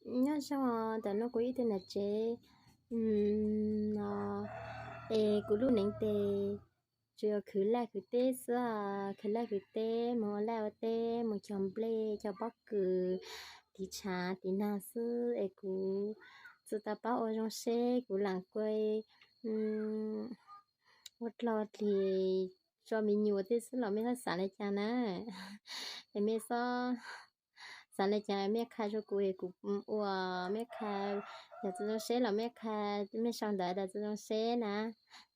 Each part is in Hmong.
Nyob zoo os, ntawm no kuv ib tug nam tsev no es kuv lub neev tes tsuas yog khwv laj khwv teb xwb, khwv laj khwv teb, mus ua laj ua teb, mus cog nplej cog pob kws, tiv tshav tiv nag xwb es kuv tsi tau paub ua zoo seb kuv lam kuj ua dlog dlig tso me nyuam tej xwb los mej txhob xav le caag na. Es mej txhob xav le caag, mej qha rua kuv es kuv ua, mej qha yog tsi zoo seb los mej qha, mej sau ntawv tas tsi zoo seb na.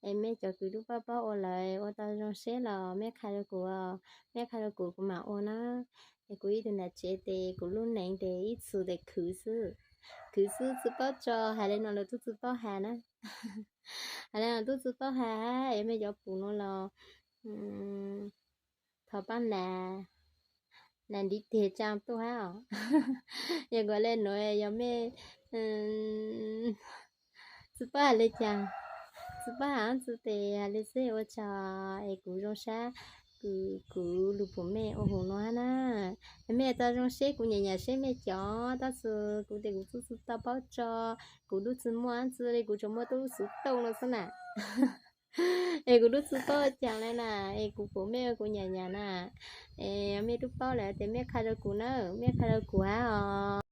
Es mej cov kws lub paub paub ua lawm ua tau zoo seb los mej qha rua kuv, mej qha rua kuv kuv mam ua na. Es kuv ib tug nam tsev tes kuv lub neev tes ib txhis tes khwv xwb, khwv xwb tsi paub tso, hais le no lawv tub tsi paub has na. Hais le no tub tsi paub has, yog mej cov pum no los thov paab nas, nas ntiv teg tsaa tuaj hab os. Yog kuv le nuav yog mej tsi paub has le caag, tsi paub has tsi tes has le xwb ua tsaug es kuv zoo sab, kuv, kuv lug pum mej ua huv nuav hab na. Mej tau zoo seb kuv nyam nyam seb mej cov tab sis kuv tes kuv tub tsi tau paub tso, kuv lub tsi muaj tsi le, kuv tsuas muaj tub lub xuv tooj no xwb na. Es kuv lub tsi paub caag le na, es kuv pum mej ua kuv nyam nyam na. Es mej tub paub lawm tes mej qha rua kuv na, mej qha rua kuv hab os.